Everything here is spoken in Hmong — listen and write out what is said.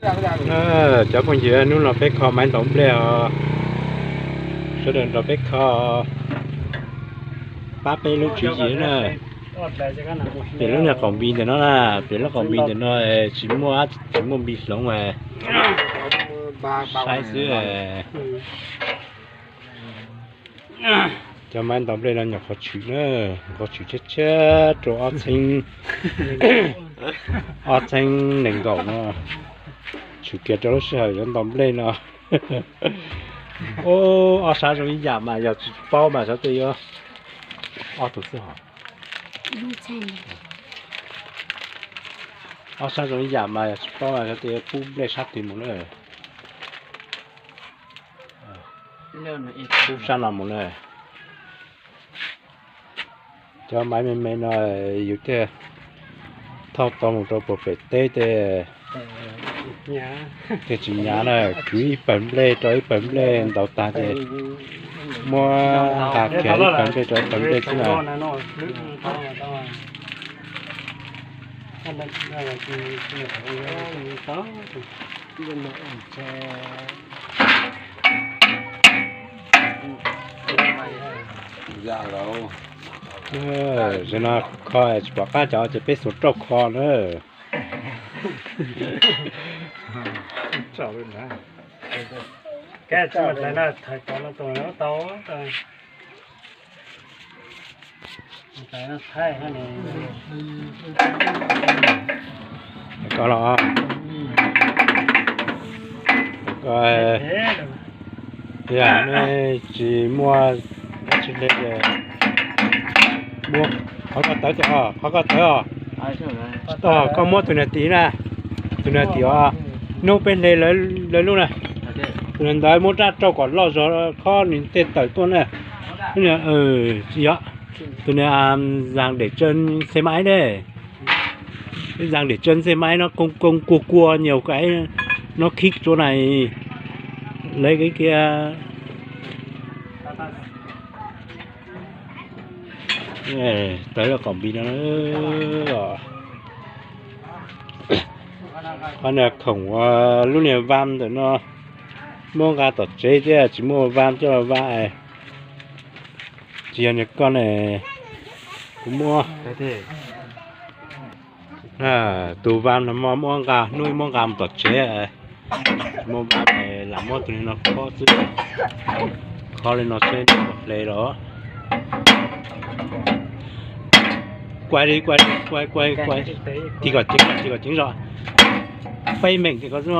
Cov phooj ywg, hnub no peb kho maiv ntaus nplej os. Sawv daws nrog peb kho, pab peb lub tswv yim na. Pem lub niag qaum npis ntawm no na, pem lub qaum npis ntawm no tsis muaj, tsis muaj npis hloov, saib xwb. Cov maiv ntaus nplej no nyuam qhuav tshwm na, nyuam qhuav tshwm tshiab tshiab rau ob txhiab, ob txhiab nees nkaum no, tshwm kiag rau lub sij hawm yuav ntaus nplej no. Ob sab zoo ib yam mas yog tsis paub mas xyov tej yuav ob tug xwb hos. Ob sab zoo ib yam mas yog tsis paub mas xyov tej yuav pub nplej sab twg mus na. Pub sab no mus na. Cov maiv me me no yus thiaj thauj tau mus rau puag pem teb tej, thiaj tsis hnyav na. Kwv ib pawg nplej rau ib pawg nplej ntaus tag ces muab nqa khiav ib pawg nplej rau ib pawg nplej xwb na. Zaum no kho tsis pom qab cov ces peb xuas rauj kho na. Koj los, koj, yog nej tsis muaj dab tsi li ces muab qhov koj tawv, qhov koj tawv os. Koj muab tus niag tim na, tus niag tim os, hnub peb hle lawv lub na, tus niag ntawd muab rab rauj kom loj zog khob nws tej tawm tuaj na. Tsis yog, tus niag zag để trơn xe máy đấy. Cái dàn để trơn xe máy nó cong cong cua cua nhiều cái, nó khít chỗ này. Lấy cái kia. Tawv lawm qaum npis no. Qhov niag khoom, lub niag vam ntawm no muab nqa tom tsev thiab tsis muaj vam coj los vam. Tsis yog niag koj ne, kuv muab. Tus vam no muab nqa, hnub muab nqa mus tom tsev. Muab vam lam muab tus no khob xwb. Khob li no seb nws hle los. Kuav li, kuav li, kuav, kuav, kuav. Tig kom ceev, tig kom ceev zog. Peb meem ces koj xwb.